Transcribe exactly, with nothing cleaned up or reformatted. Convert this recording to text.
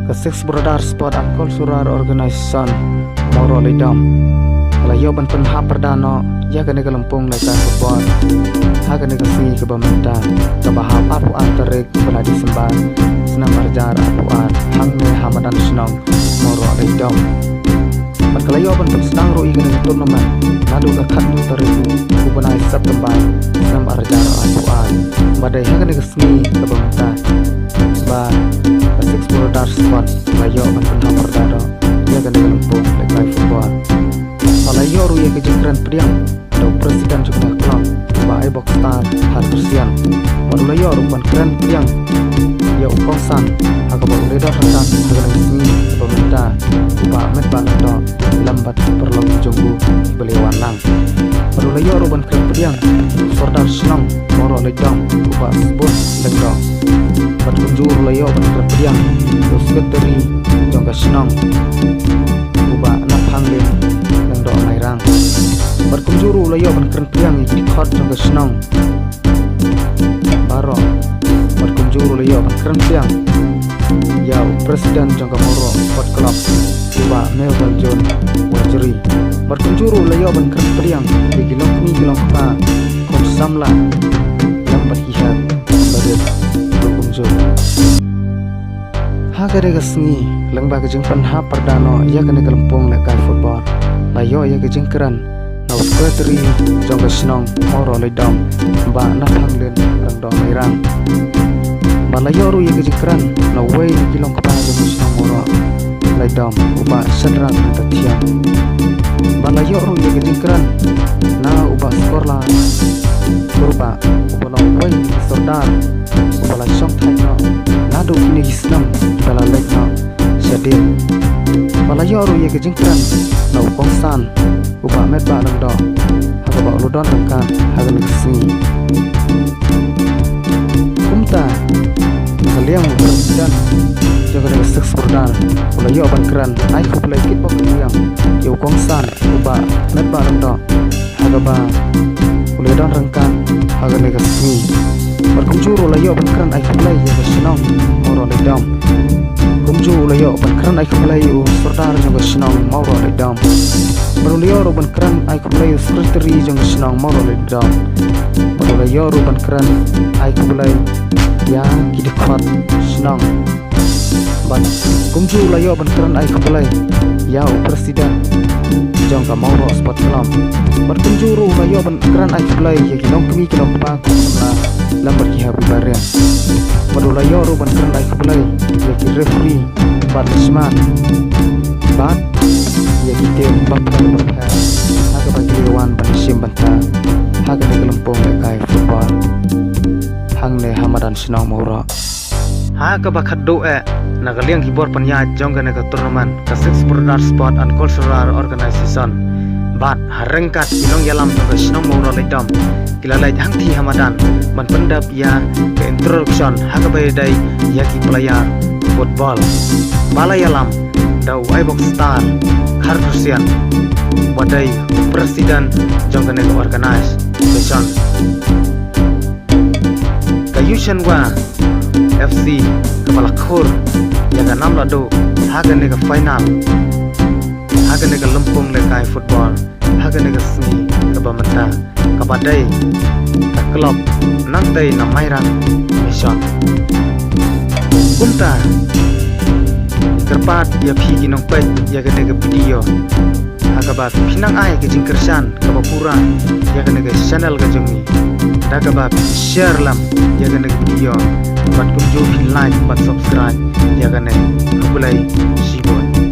Ka Six Brother Sport and Cultural Organization Mawroh Laitdom ka la ïoh ban pynhap pyrda noh ïa kane ka lympung lehkai football ha kane ka sngi kaba mynta, kaba hap arphew ar tarik u bnai December snem arhajar arphew ar, hangne ha madan shnong Mawroh Laitdom. Bad ka la ïoh ban pynsdang ruh ïa kane ka tournament naduh ka khatsaw tarik u bnai September snem arhajar arphew ar. Bad dei ha kane ka sngi kaba mynta ba ka Six Brother Sport la ïoh ban pynhap pyrda noh ïa kane ka lympung lehkai football. Ba la ïoh ruh ïa ka jingkren pdiang da u president jong ka club, Bah Aibok Star Khardusian. Bad u la ïoh ruh ban kren pdiang ïa u kongsan ha kaba u la don ryngkat ha kane ka sngi kaba mynta, u Bah Metbah Lyngdoh, lem bad ki paralok jong u kiba la wan lang. Bad u la ïoh ruh ban kren pdiang u Sordar shnong Mawroh Laitdom, u Bah Sbun Lyngdoh. Bad kumjuh ruh la ïoh ban kren pdiang u secretary jong ka shnong, u Bah Naphanglin Lyngdoh Mairang. Bad kumjuh ruh la ïoh ban kren pdiang ïa ki dkhot jong ka shnong baroh. Bad kumjuh ruh la ïoh ban kren pdiang ïa u president jong ka Mawroh Sport Club, u Bah Melvin John Wajri. Bad kumjuh ruh la ïoh ban kren pdiang ïa ki longkmie ki longkpa, khun samla, lem bad ki hep barit ruh kumjuh. Ha kane ka sngi, lyngba ka jingpynhap pyrda noh ïa kane ka lympung lehkai football, la ïoh ïa ka jingkren na u secretary jong ka shnong Mawroh Laitdom, Bah Naphanglin Lyngdoh Mairang. Bad la ïoh ruh ïa ka jingkren na uwei na ki longkpa jong ka shnong Mawroh Laitdom, u Bah Shadrack Nangtathiang. Bad la ïoh ruh ïa ka jingkren na u Bah Skorla Kurbah, uba long uwei na ki sordar uba la shongthait noh naduh kine ki snem kiba la leit noh shadien. Bad la ïoh ruh ïa ka jingkren na u kongsan, u Bah Metbah Lyngdoh, ha kaba u la don ryngkat ha kane ka sngi. Kumta, na ka liang u president jong kane ka Six Brother u la ïoh ban kren ai khublei kitbok kitbiang ïa u kongsan, u Bah Metbah Lyngdoh, ha kaba u la don ryngkat ha kane ka sngi. Bad kumjuh ruh la ïoh ban kren ai khublei ïa ka shnong Mawroh Laitdom. Kumjuh u la ïoh ban kren ai khublei ïa u sordar jong ka shnong Mawroh Laitdom. Bad u la ïoh ruh ban kren ai khublei ïa u secretary jong ka shnong Mawroh Laitdom. Bad u la ïoh ruh ban kren ai khublei ïa ki dkhot shnong. Bad kumjuh u la ïoh ban kren ai khublei ïa u president jong ka Mawroh Sport Club. Bad kumjuh ruh u la ïoh ban kren ai khublei ïa ki longkmie ki longkpa, khun samla, lem bad ki hep barit. Bad u la ïoh ruh ban kren ai khublei ïa ki referee bad linesman bad ïa ki team bapher bapher ha kaba ki la wan ban shim bynta ha kane ka lympung lehkai football hangne ha madan shnong Mawroh. Ha kaba khatduh eh, na ka liang ki bor pynïaid jong kane ka tournament, ka Six Brother Sport and Cultural Organization bad ha ryngkat ki nongïalam jong ka shnong Mawroh Laitdom ki la leit hangtei ha madan ban pyndep ïa ka introduction ha kaba ïadei ïa ki player football. Ba la ïalam da u Aibok Star Khardusian, uba dei u president jong kane ka organization. Ka Yushenwa F C kaba la khur ïa ka nam la duh ha kane ka final ha kane ka lympung lehkai football ha kane ka sngi kaba mynta, kaba dei ka club nangtei na Mairang Mission. Kumta, kyrpad ïa phi ki nongpeit ïa kane ka video, ha kaba phin nang ai ka jingkyrshan kaba pura ïa kane ka channel ka jong ngi, da kaba phin share lang ïa kane ka video, bad kumjuh phin like bad subscribe ïa kane. Khublei shibun.